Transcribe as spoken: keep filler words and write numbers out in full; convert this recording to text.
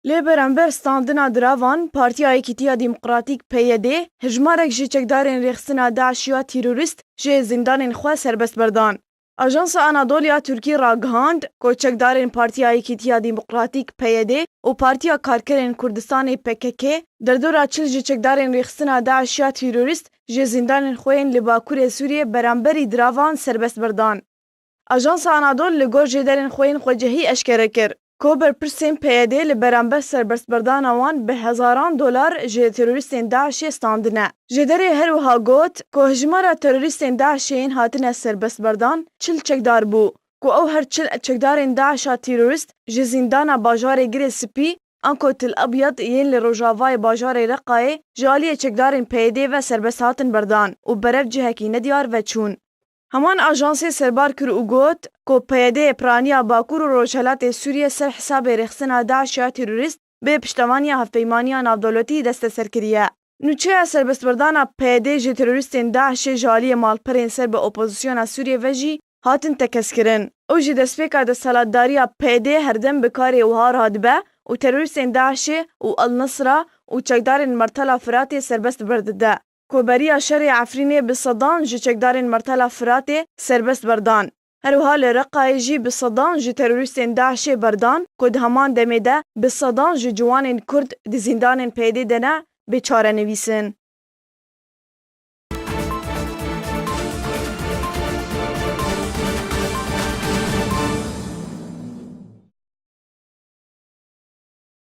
Lê beramber standina diravan, Partiya Yekîtiya Demokratîk, P Y D, hejmarek ji çekdarên rêxistina DAIŞ ya terorîst ji zîndanên xwe serbest berdan. Ajansa Anadolu ya Tirkî ragihand ku çekdarên Partiya Yekîtiya Demokratîk, P Y D, û Partiya Karkerên Kurdistanê, P K K, derdora çil ji çekdarên rêxistina DAIŞ ya terorîst ji zîndanên xwe yên li Bakurê Sûriyê beramberî diravan serbest berdan. Ajansa Anadolu li gor jêderên xwe yên xwecihî eşkere kir ku berpirsên P Y D li beramber serbestberdana wan bi hezaran dolar ji terorîstên DAIŞê standine. Jêderê her wiha got ku hejmara terorîstên DAIŞê yên hatine serbestberdan çil çekdar bû, ku ew her çil çekdarên DAIŞa terorîst ji zîndana bajarê Girê Spî, anko Til Abyad, yên li rojavayê bajarê Reqayê ji aliyê çekdarên P Y D ve serbest hatin berdan û berev cihekî nediyar veçûn. Heman ajansê serbar kir û got ku P Y D piraniya Bakur û Rojhelatê Sûriyê ser hesabê rêxistina DAIŞ ya terorîst bê piştevaniya Hevpeymaniya Navdewletî desteser kiriye. Nûçeya serbestberdana P Y D ji terorîstên DAIŞê ji aliyê malperên ser bi opozisyona Sûriyê ve jî hatin tekez kirin. Ew ji destpêka desthilatdariya P Y D herdem bi karê wiha re dibe û terorîstên DAIŞê û El Nusra û çekdarên Mertela Firatê serbest berdide. Ku beriya şerê Efrînê bi sedan ji çekdarên Mertela Firatê serbest berdan. Her wiha li Reqayê jî bi sedan ji terorîstên DAIŞê berdan ku di heman demê de bi sedan ji ciwanên Kurd di zîndanên P Y D de ne bê çarenivîsin.